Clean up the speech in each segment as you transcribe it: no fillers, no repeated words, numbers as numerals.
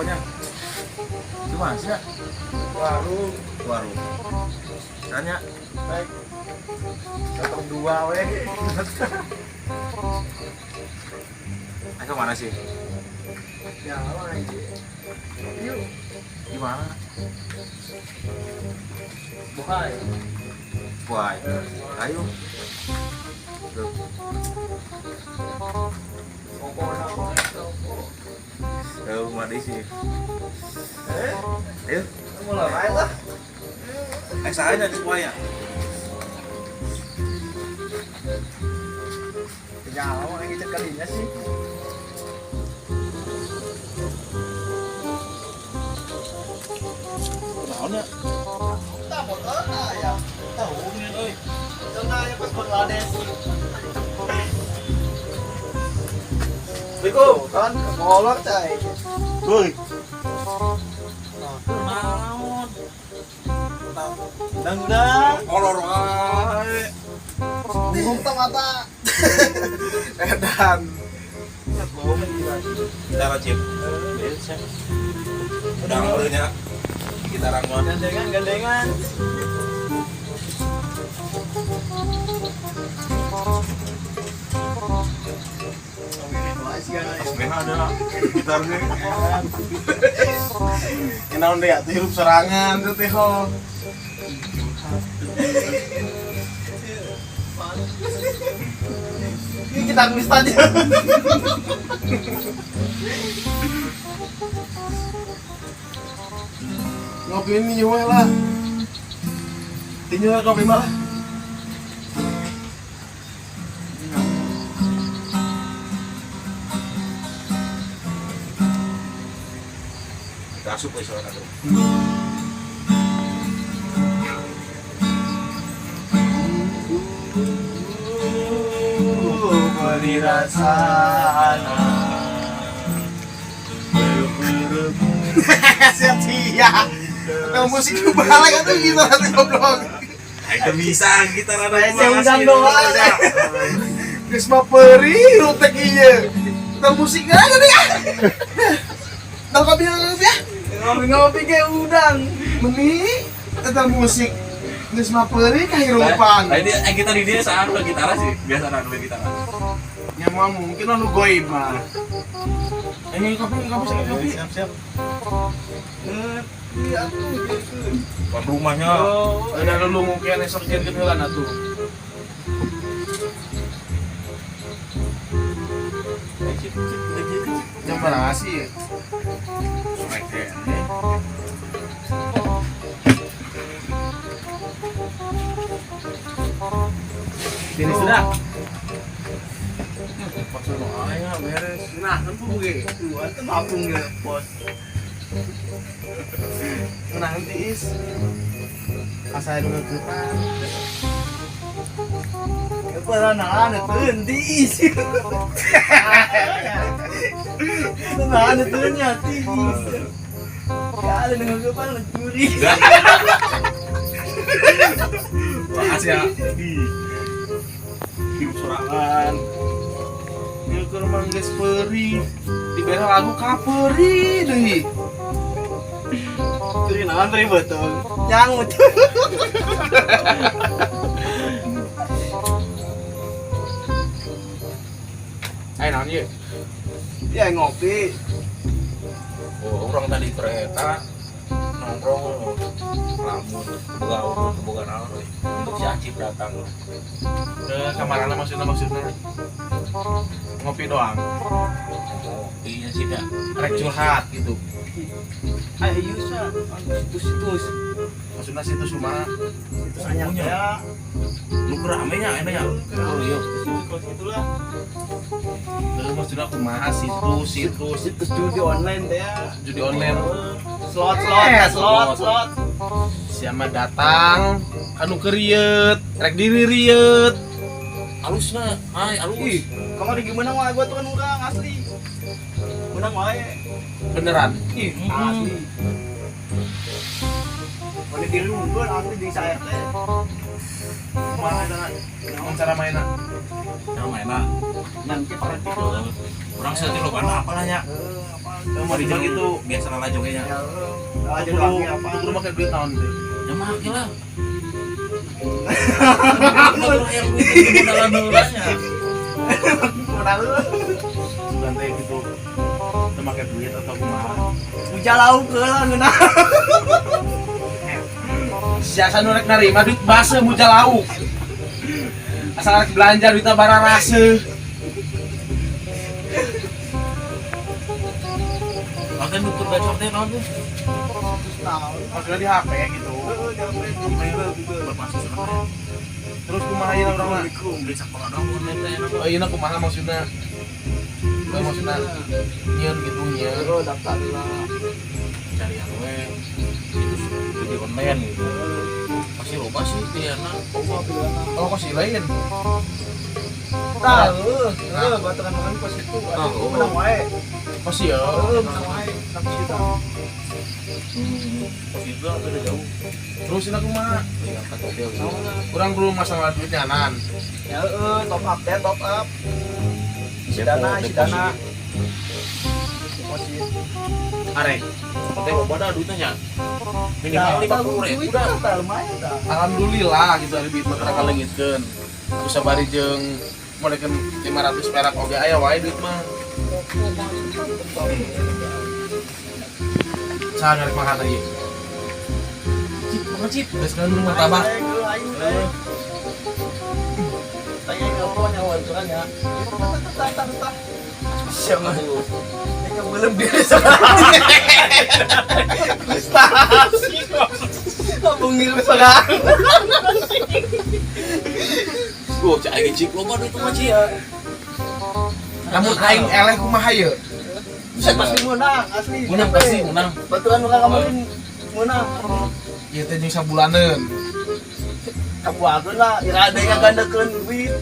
Pokoknya. Cuma sih ya. Warung. Warung. Tanya. Baik. Satu dua weh. Ayo kemana sih? Ya, lagi. Yuk. Gimana? Buhay. Wah, ayo. Tuh. Ayo, mandi sih. Eh, Ayo. mulai main lah. Eh, saya aja semuanya. Nyawa lagi cek kalinya sih. Naon ya? Tak motor ya. Tahu nih, euy. Contohnya pas Bangladesh. Assalamualaikum. Kan molor cai. Woi. Naon? Dangdang. Kolor wae. Bingung tak mata. Edan. Gitar chip. Udah ngeureunnya. Gitar mah. Gandengan, gandengan. Sebenarnya ada gitarnya. Kenaon deh atuh hirup serangan tuh teh ho. Ini kita nulis tadi. Ngopi ini nyuweh lah. Tinju kopi malah. Kita asup we soalna tuh. Beri rasana. Sia-sia. Kalau musik balik atuh gitu atuh goblok. Ayo bisa gitar ada. Saya undang doang. Geus mah perih rutek ieu. Tentang musik aja deh. Tentang kopi ya. Ngopi-ngopi kayak udang. Meni tentang musik. Geus mah perih kahirupan. Nah, ini kita di dia saat lu gitar sih, biasa anu gitar. Ya mah mungkin anu goib mah. Ini kopi, kopi, kopi, kopi. Siap, siap. Iya tuh gitu. Buat rumahnya. Ada lu mungkin esok jeung heula atuh. Jam berapa sih ya? Sore kayaknya. Ini sudah. Maksudnya aing beres. Nah, kan puge. Dua teu mapung ge, bos. Nah, nanti is. Asa nu ngeukepan. Peranaan tiis. Peranaan nya tiis. Kali dengan kepala curi. Wah, Asia di hidup sorangan. Ieu keur mah geus peurih. Dibere lagu kapeurih deui. Curi naon beri betul. Nyangut. Ayo naon ieu? Ya ngopi. Oh, orang tadi kereta nongkrong lamun boga boga naon euy. Untuk si Acip datang. Ke kamarana maksudna maksudna. Ngopi doang. Ngopinya sih dah. Rek curhat gitu. Ayo Yusa, situs-situs. Maksudna situs rumah. Situs anyar ya. Lu rame nya enak ya. Oh iya. Situs itulah. Terus maksudna kumaha situs situs Situs judi online deh ya. judi online. Slot slot, ya, slot slot. Siapa datang kanu kerieut, rek diri rieut. Alusna, ay alus. Ih, kamu di gimana wae gua tuh kan urang asli. Menang wae. Beneran. Ih, asli. Mana dirungkeun asli di saya teh. Kumaha eta naon cara mainna? Cara mainna. Nang ke praktik doang. Urang seutik loba apa nya. Teu mau Mari gitu. Biasa lalajo ge nya. Ya, Kudu aja lagi apa? kudu make duit naon teh? Ya make lah. Kudu hayang duit itu modalan heula nya. Menang lu. Sugan teh gitu. Teu make duit atau kumaha? Puja lauk heula ngeunah. Siasa nu rek narima duit baseuh muja lauk. Asal rek belanja duitna bararaseuh. Makan ukur gacor teh naon tuh? Terus naon? Maksudnya di HP gitu. Heeh, di HP Google Google. Berbasis urang. Terus kumaha ieu urang mah? Beli sakola doang online teh enak. Oh iya kumaha maksudna? Oh, maksudna nyieun gitu nyieun. Heeh, daftar lah. Cari yang we itu judi online gitu. Pasti loba sih pilihanna. Loba pilihanna. Oh kok si lain? Tah, heuh, baturan makan pas itu. Menang wae. Kok sih ya? Heuh, menang wae. Tapi kita Pas itu beda jauh. Terus ini kumaha? Iya, kata dia gitu. Urang belum masalah duitnya nan. Ya heuh, top up deh, top up. Isi dana, isi dana. Deposit. Arek. Teh loba dah duitnya nya. Minimal 50.000 dah. Tah, lumayan dah. Alhamdulillah gitu ari duit mah teu kaleungitkeun. Aku sabari jeung molekeun 500 perak oge aya wae duit mah. Saha ngarek makan lagi? Cip, makan cip. Geus kan minum martabak. Ayo, ayo. Tanya apa nyawa itu kan ya. Tah, tah, tah. Siapa? Yang belum diri sekarang. Frustasi. Ngomong ngirim sekarang. Wah, cek aing cip loba duit mah cip. Namun aing eleh kumaha ye? Bisa pasti menang asli. Menang pasti, menang. Baturan orang kemarin menang. Ieu teh jeung sabulaneun. Kabuakeun lah, ira ada yang gandakeun duit.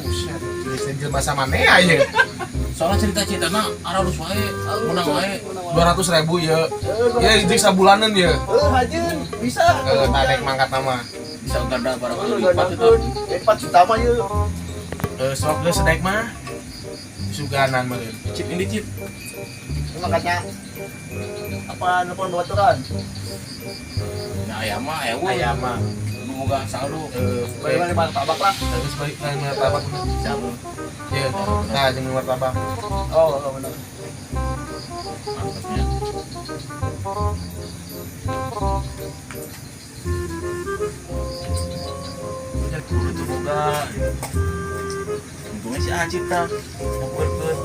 Buset, geus teh jelema samanea ye. Soalnya cerita-ceritana aralus wae, menang wae. 200.000 ye. Ye jeung sabulaneun ye. Heuh, hajeun bisa. Heeh, tarik mangkat nama. Bisa ganda barang kali lipat itu. Gandakeun. 4 juta mah ye. Sok geus sedek mah. Suganan meureun. Cip ini cip. Makanya apa nelpon baturan? Nah, ayam mah ayam. Aya mah. Nu boga saldo. Balik martabak lah. Geus balik lain martabak. Siap. Ye, nah jeung martabak. Oh, oh benar. Mantapnya. Kudu tuh boga. Untungnya si Acip tah. Ngumpulkeun.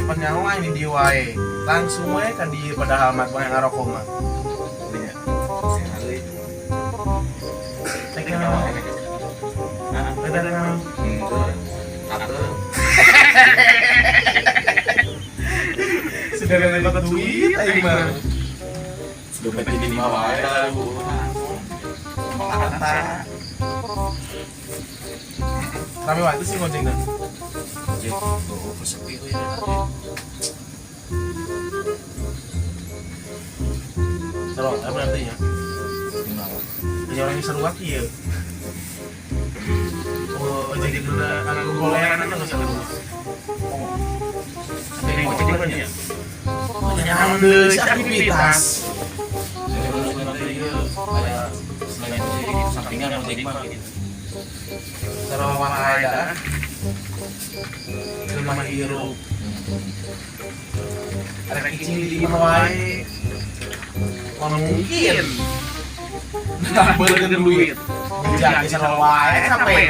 Pan nyawa ini di wae. Langsung wae ka dieu padahal mah yang ngarokok mah. Dinya. Sehat euy. Teh naon? Nah, Teh naon? Kate. Sudah dapat duit aing mah. Dompet jadi lima wae lah. Mata. Rame wae sih ngojekna. Cip, tuh sepi euy eta. Seru, berarti ya. Kenapa? Jadi orang yang seru lagi ya. Oh, jadi bener anak goleran aja nggak seru. Oh. Tapi ngojek kan ya. Nyaman deh, aktivitas. Selain ojek sampingan ojek mah gitu. Cara ada. Jelema hirup. Ada kicing di imah wae. Moal mungkin. Nah, beureun duit. Bijak bisa wae capek.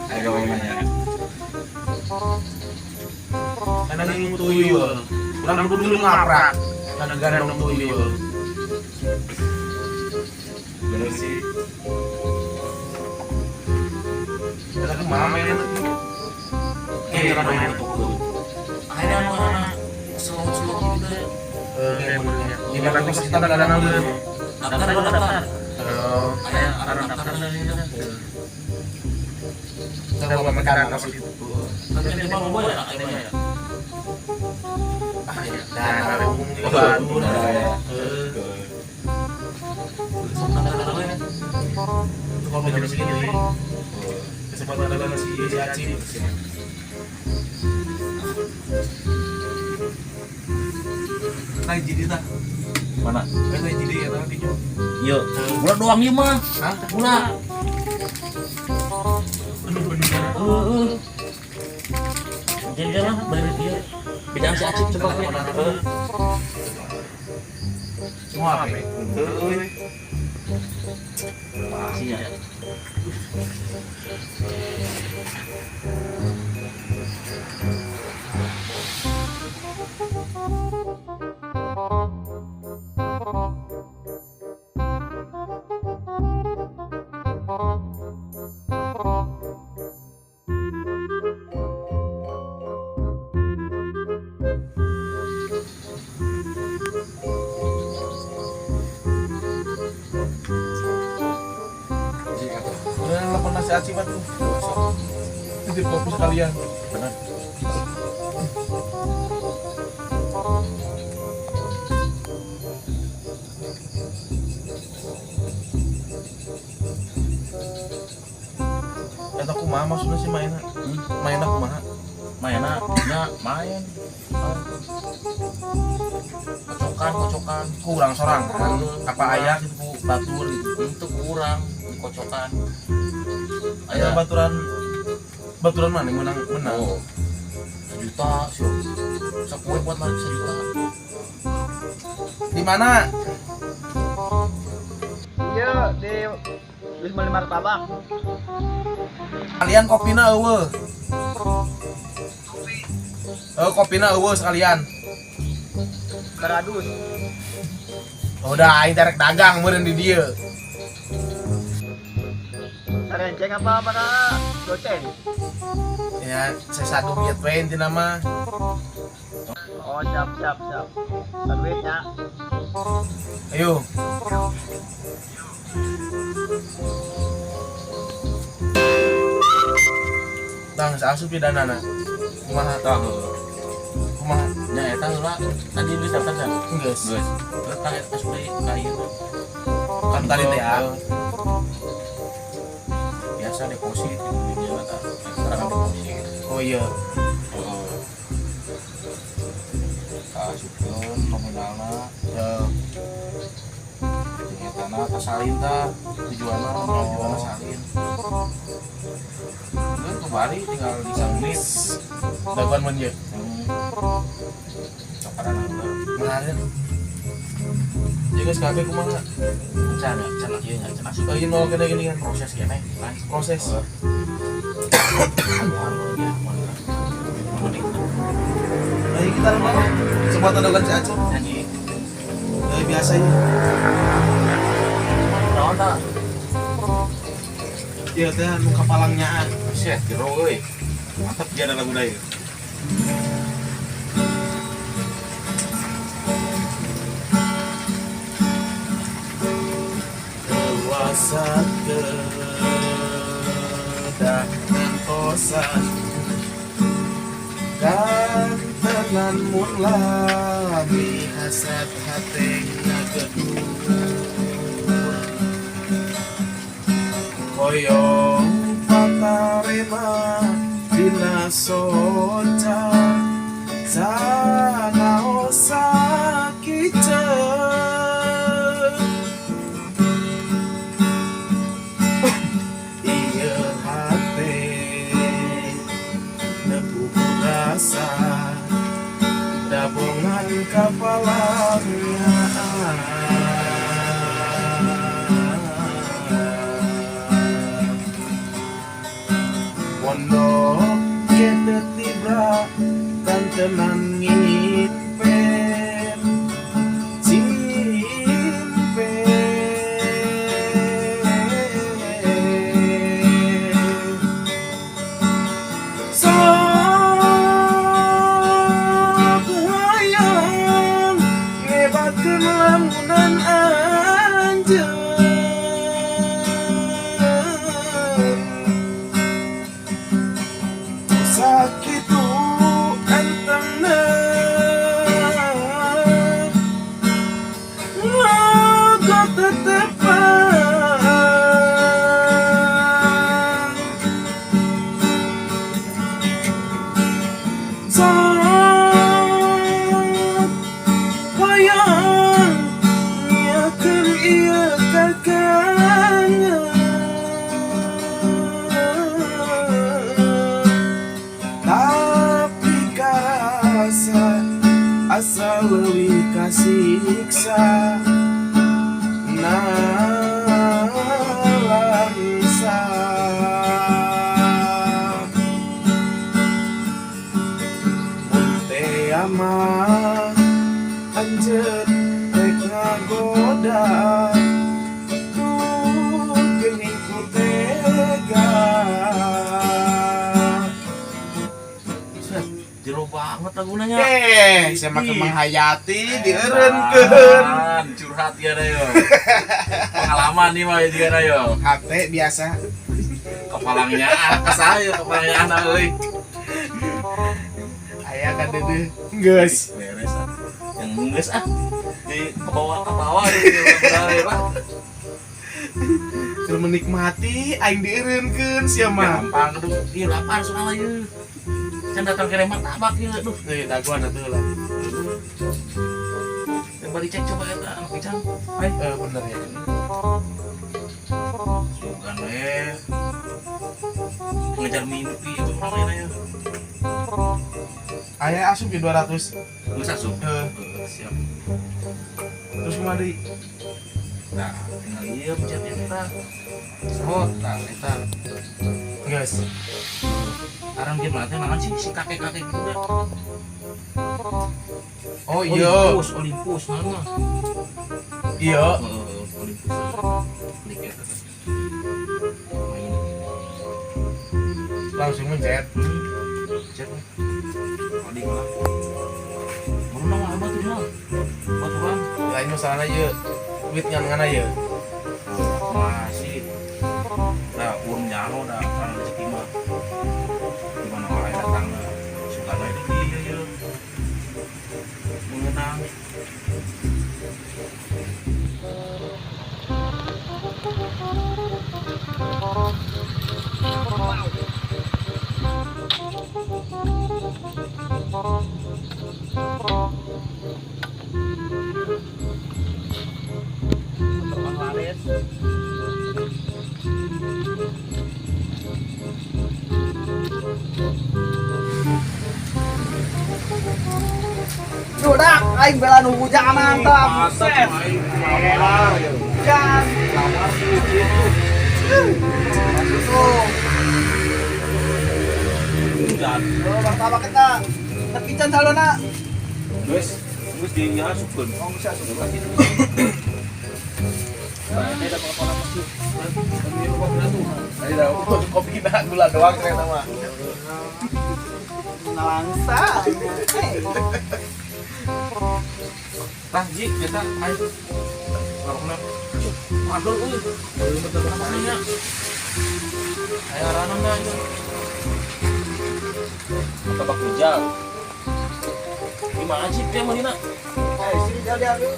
Ayo nanya. Karena ini tuyul. Urang kudu ngaprak. Karena gandong tuyul. Bener sih. Eta kumaha mainan tuh? Kayak main itu tuh. Akhirnya mana selot-selot gitu deh. Kayak benernya. Gimana kok kita dana naon? Daftar gua daftar. Oh, Aya arah daftar dari itu. kita bawa makanan apa gitu. Kan tema loba ya tema ya. Ah, ya. Dana umum di Bandung. Ya. Sok tanda we. Itu kalau jam segini euy. Kesempatan dagang si si Acip. Nah, jadi tah. Mana? Kan hiji deui eta dinya. Iya, gula doang ieu mah. Hah? Gula. Aduh, bener. Heeh. Jadi lah balik dia. Bejaan si Acip coba we. Heeh. Semua apa? Heeh. Makasih ya. Udah nelpon si Acip atuh. Sok. Titip kopi sekalian. Bener. Eta kumaha maksudna sih mainna? Mainna kumaha? Mainna nya main. Kocokan, kocokan. Kurang sorangan. Apa aya gitu ku batur gitu. Itu kurang dikocokan. Aya Aya baturan baturan mana yang menang menang. Oh. Sejuta sih. Sapoe buat lari sejuta. Di mana? Iya, di geus meuli martabak. Kalian kopina eueuh. Eh, kopina eueuh sekalian. Beradus. Udah aing terek dagang meureun di dieu. Sarenceng apa para goceng? Ya, saya satu duit we intina mah. Oh, siap siap siap. Duitnya. Ayo. Tang asup pidanana. Kumaha? Tah. Kumaha? Nya eta heula tadi geus daftar kan? Geus. Geus. Terus tah eta asup deui ka ieu. Kan tadi teh ya. Biasa deposit gitu di dieu tah. Sekarang kan deposit. Oh iya. Heeh. Kaasupkeun nominalna. Ya, Jeung etana kasalin tah tujuanna, tujuanna salin. Geus kembali tinggal disubmit. Dagoan mun ieu. Cokaran heula. Mahal. Ya geus kabeh kumaha? Can, can ieu nya, can asup. Oh iya nol kena gini kan. Proses keneh kan. Proses. Ayo kita lemah. Sebuah dagang si Aceh. Nyanyi. Dari biasanya. Naon tah? Iya teh anu kapalang nyaan. Buset, jero euy. Mantap dia ada lagu deui. Dewasa kedah ngantosan kantenan mun lami hasrat hate ngagedur hoyong patarema dina soca sanaos sakiceuk. Ieu hate nepu rasa dabongan kapalangnya. Pondok kete tibra kantenan ngimpen simpen. Sok hayang ngebatkeun lamunan anjeun sakitu entengna logo tetep. Mah anjeun rek ngagoda. Duh, geuning ku tega. Set, jero banget laguna nya. Eh, saya mah menghayati dieureunkeun. Curhat ya na yo. Pengalaman nih mah juga na yo. Hate biasa. Kepalangnya ke saya, kepalangnya anak euy. Aya kan deudeuh. Geus. Beres ah. Yang geus ah. Di ke bawah ke bawah di lah. Keur menikmati aing dieureunkeun sia mah. Gampang aduh, ieu lapar soalnya ieu. Can datang ke martabak ieu aduh. Euy, dagoan atuh lah. Yang bari cek coba eta anu pican. Hai. Eh, bener ya. Sugan we. Ngejar mimpi itu orang lain aja. Aya asup ya 200. Geus asup. Heeh. Heeh, siap. Terus kumaha deui? Nah, tinggal ieu pencet eta. Serot, nah eta. Geus. Sekarang dia melatih naon sih si kakek-kakek gitu dah. Oh iya. Olympus, Olympus naon mah. Iya. Heeh, Olympus. Klik eta. Main. Langsung mencet. Cek. Loading lah. Baru nama apa tuh mah? Baturan. Lain masalahna ieu. Duit ngan-ngana ieu. Masih. Nah, urang nyaho dah kan rezeki mah. Di mana wae datangna. Suka wae di dieu ieu. Mengenang. Teman laris. Duh, aing bela nu hujan mantap. Buset. Hujan. Masuk. Hujan. Oh, martabak kita. Tapi can salona. Geus, geus diasupkeun. Oh, bisa asup. Ayo dah, kopi na gula doang ternyata mah. Nalangsa. Hey. Tah, Ji, eta ayo. Ngarokna. Waduh euy. Apanya? Aya arana dah ieu. Martabak hijau. Gimana sih dia meulina? Eh, sini jalan diambil.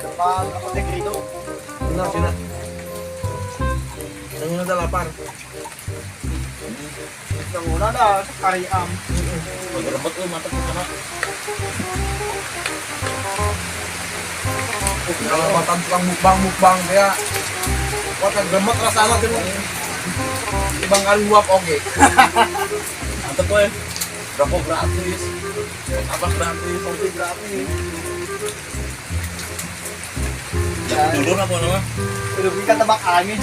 Depan apotek itu. Benar, Cina. Yang udah lapar. Yang udah dah kari am. Gerebek euy mantep di sana. Kalau makan tukang mukbang-mukbang dia wah gemet rasana tuh. Ibang kali uap oke. Mantep euy. Rokok gratis. Martabak gratis, Kopi gratis. Ya, dulu apa nama? Udah kan tebak angin.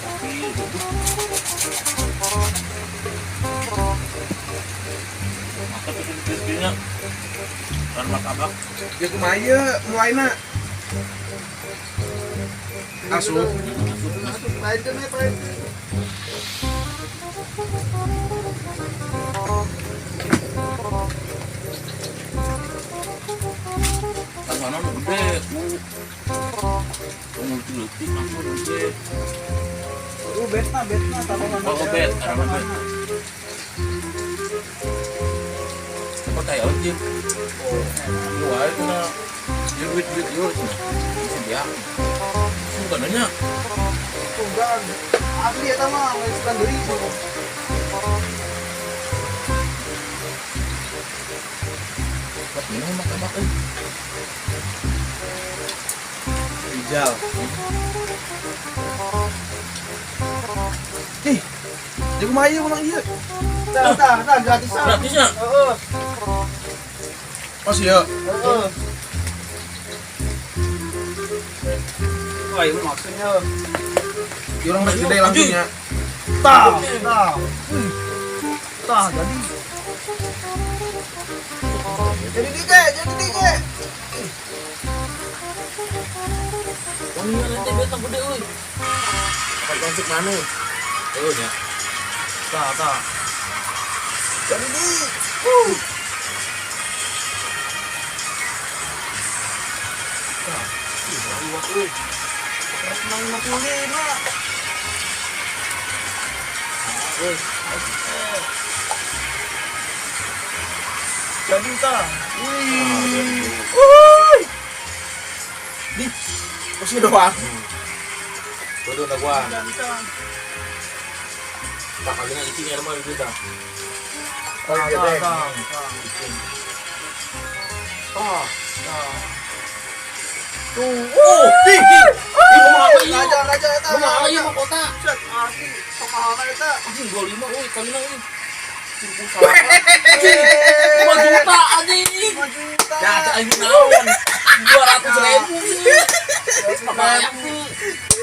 Kopi gitu. Mantep itu crispy-nya. Dan martabak. Ya kumaha ieu mulaina? Asup. Masuk, main main. Tangan nu gede. Tunggu leutik langsung gede. Betna, betna, tambahan. Oh, bet, karena bet. Percaya aja. Oh, iya wae cenah. Ieu duit-duit ieu cenah. Bisa dia. Suka nanya. Enggak, asli eta mah geus deui. Buat minum martabak euy. Hijau. Ih, ya kumaha ieu menang ieu? Tah, tah, tah gratisan. Gratisnya? Heeh. Oh iya. Heeh. Wah, ini maksudnya. Urang rek gede langsung ya. Tah, tah. Tah, jadi. Jadi DJ, jadi DJ. Wangian nanti betang gede euy. Apa konsep mana? Euy nya. Tah, tah. Jadi di. Liwat euy. 155. Euy. Jadi tah. Wih. Wuih. Di. Terus doang. Bodoh dah gua. Jadi tah. Tak kali isinya mah gitu dah. Oh, Tah, iya, tah, teh. tah. Tah. Tah. Tuh. Oh, ih, ih. Ih, kumaha ieu? Raja, raja eta. Kumaha ieu mah kota? Set, asli. Kumaha eta? Anjing 25 euy, kalina euy. Anjing, 5 juta anjing. 5 juta. Ya, cak aing naon? 200 ribu. Kebayang tuh.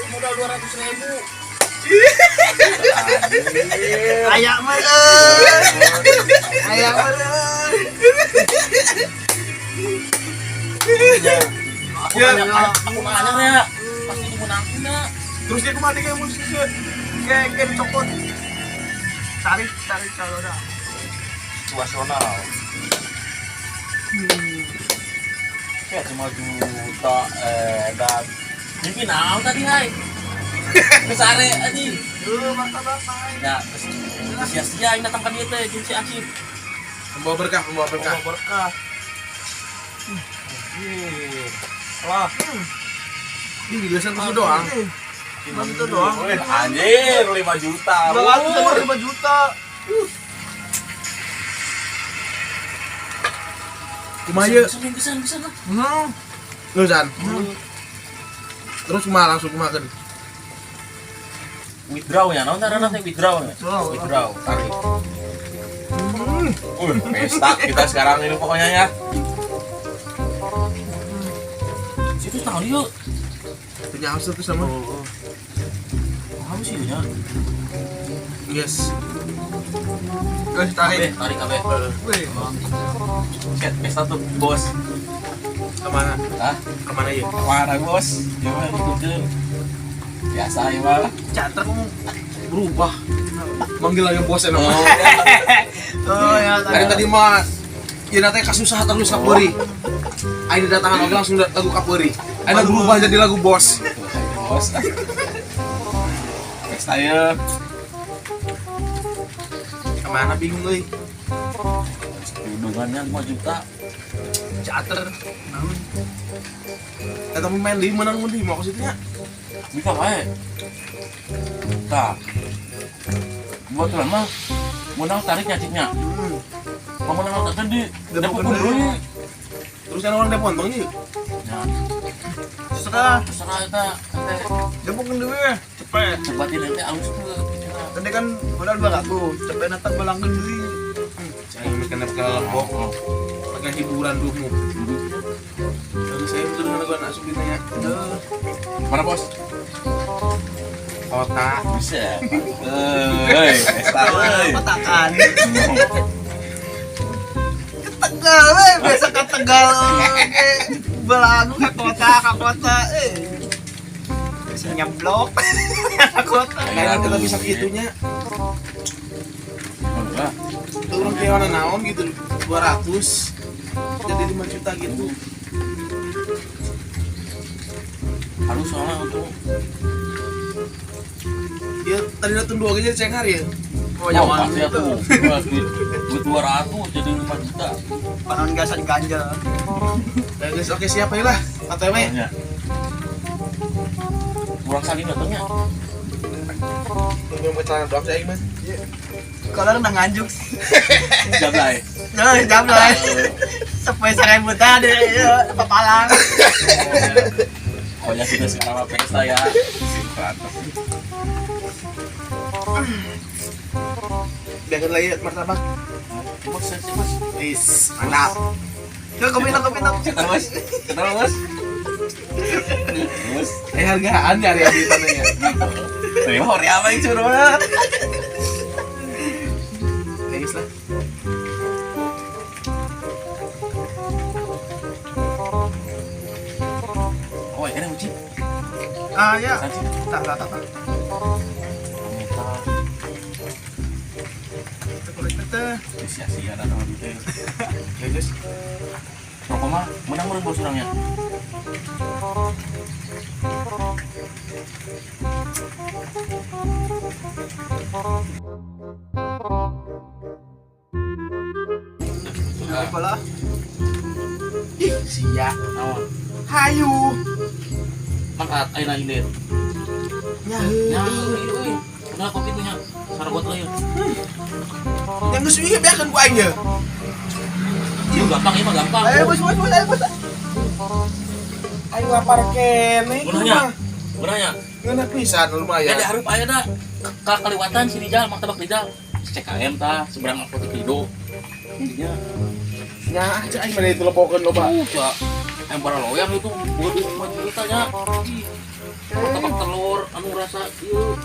Modal 200 ribu. Ayak meureun. Ayak meureun. Aku nanya, aku nanya ya. Pasti dimenangin ya. Terus dia kemana kayak musik sih? Kayak kayak dicopot. Tarik, tarik kalau dah. Situasional. Ya cuma juta dan mimpi naon tadi hai. Kesare anjing. Duh, martabak main. Ya, terus sia-sia yang datang ke dia teh jeung si Acip. Pembawa berkah, pembawa berkah. Bawa berkah. Anjir. Wah, Ini gila terus doang. 5 juta doang. Anjir, 5 juta. 200 5 juta. Kumaha ieu? Bisa, bisa, bisa lah. Hmm. Lu San. Terus kumaha langsung kumaha kan? Withdraw ya, naon ngaranna teh withdraw ya? Withdraw. Withdraw, tarik. Pesta kita sekarang ini pokoknya ya. Situ tahu yuk. Punya haus terus sama. Oh, kamu sih ya. Yes. Terus tarik. Tarik, tarik kabeh. Wih. Set, pesta tuh, bos. Kemana? Hah? Kemana ya? Kemana, bos? Gimana ikutin? Biasa ya, Pak. Cater kamu. Berubah. Manggil lagi bos emang. Oh, Oh ya Dari tadi mah ya nanti kasusah terus kapuri. Aing datangan oge langsung lagu kapuri. Aing berubah jadi lagu bos. Bos. Pesta ya. Kemana bingung euy. Hubungannya 5 juta. Cater. Naon? Eta main di menang mun di mau ke situ nya. Bisa wae. Tah. Buat mah menang tarik nyaciknya. Mau menang tak tadi. Depok Depok deui. deui. Terus kan orang depon tong nya. Ya, Terserah. terserah eta. Ente Depok deui. Cepet. cepatin ente alus tuh. Tadi kan modal 200, cepet natang balangkeun deui. Saya mah kena ke lebok. Pakai hiburan dulu. Lalu saya betul dengan lagu anak subi tanya. Mana bos? Kota. Bisa. Hei, pesta euy. Petakan. Ke Tegal we, biasa ke Tegal oke. Belagu ke kota eh. Bisa nyeblok ke kota. Karena kita bisa gitunya. Enggak. Orang kayak naon gitu 200 jadi 5 juta gitu. Harus soalnya untuk Ya tadi datang dua aja cengar ya. Oh, Oh, zaman pasti itu. aku. Duit duit 200 jadi 5 juta. Panon gasan ganjel. Ya guys, oke siap ya lah. ATM. Ya. Kurang saling datangnya. Tunggu yang celana doang saya mah. Kalau udah nganjuk. Jablay. Nah, jam lah. Sampai 1.000 tadi, ya, papalang. Pokoknya kita sekarang mah pesta ya. Mantap. Biarkan lagi martabak. Bos, bos. Is, mantap. Ke kopi kopi. Cetar bos. Cetar bos. Terus, Eh hargaan nyari abi tanahnya. tapi mah ori apa yang suruh mah? Ya geus lah. Oh, ini uci. Ah ya. Sanci. Tak tak tak tak. Teh teh. Sia-sia datang di teh. Ya geus. Rokok mah menang meureun bos urangnya. Apa lah? Ih, sia. Naon? Hayu. Mangkat ayeuna ini. Nya Ya, heuh. euy euy. Udah kopi tuh nya. Saragot euy. Yang geus ieu beakeun ku aing ye. Ieu gampang ieu mah gampang. Ayo bos bos bos ayo bos. Aing lapar kene Gunanya. Gunanya. Ngeunah pisan lumayan. Ya di hareup aya da. Ka kaliwatan si Rijal, martabak Rijal. CKM tah seberang apotek Lido. Intinya Nya aja aing mana itu lepokeun loba. ya yang para loyang itu buat duit 5 juta nya. Ih, martabak telur anu rasa ieu.